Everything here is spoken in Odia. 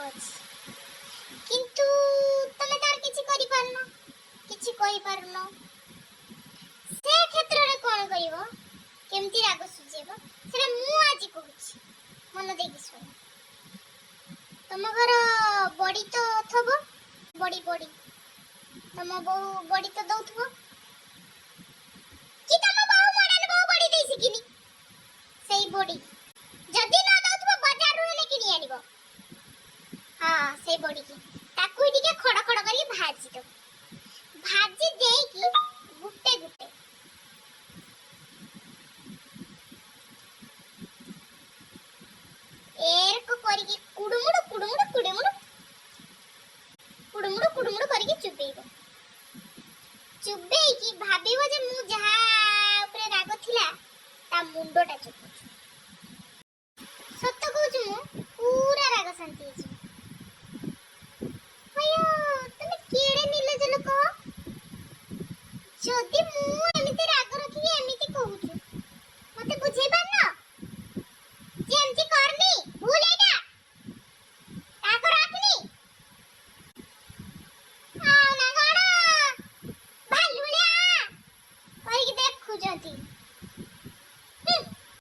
ଅଛି, କିନ୍ତୁ ତମେ ତାର କିଛି କରିପାରୁନ, କିଛି କହିପାରୁନ। ସେ କ୍ଷେତ୍ରରେ କ'ଣ କରିବ, କେମିତି ରାଗ ସୁଝେଇବ, ସେଟା ମୁଁ ଆଜି କହୁଛି। ମନ ଦେଇକି ଶୁଣ। ତମ ଘର ବଡି ତ ଥବ, ବଡି, ବଡି। ତମ ବୋଉ ବଡି ତ ଦଉଥିବ କି ତମ ବୋଉ, ମଡାନ ବୋଉ ବଡି ଦେଇ ଶିଖିନି? ସେଇ ବଡି ଯଦି ନ ଦଉଥିବ, ବଜାରରୁ ହେଲେ କିଣି ଆଣିବ। ହଁ, ସେଇ ବଡିକି ତାକୁ ଟିକେ ଖଡ ଖଡ କରିକି ଭାଜି ଦବ। ଭାଜି ଦେଇକି ଗୁଟେ ଗୁଟେ ଏରକ କରିକି କୁଡୁମୁଡୁ କୁଡୁମୁଡୁ କୁଡୁମୁଡୁ କୁଡୁମୁଡୁ କୁଡୁମୁଡୁ କରିକି ଚୁବେଇବ। ଚୁବେଇକି ଭାବିବ ଯେ ମୁଁ ଯାହା ଉପରେ ରାଗ ଥିଲା, ତା ମୁଣ୍ଡଟା ଚୁବୁଛି। ସତ କହୁଛି ମୁଁ, ପୁରା ରାଗ ଶାନ୍ତି ହେଇଯିବ। ଅಯ್ୟୋ, ତମେ କେଡ଼େ ନିର୍ଲଜ ଲୋକ! ଯଦି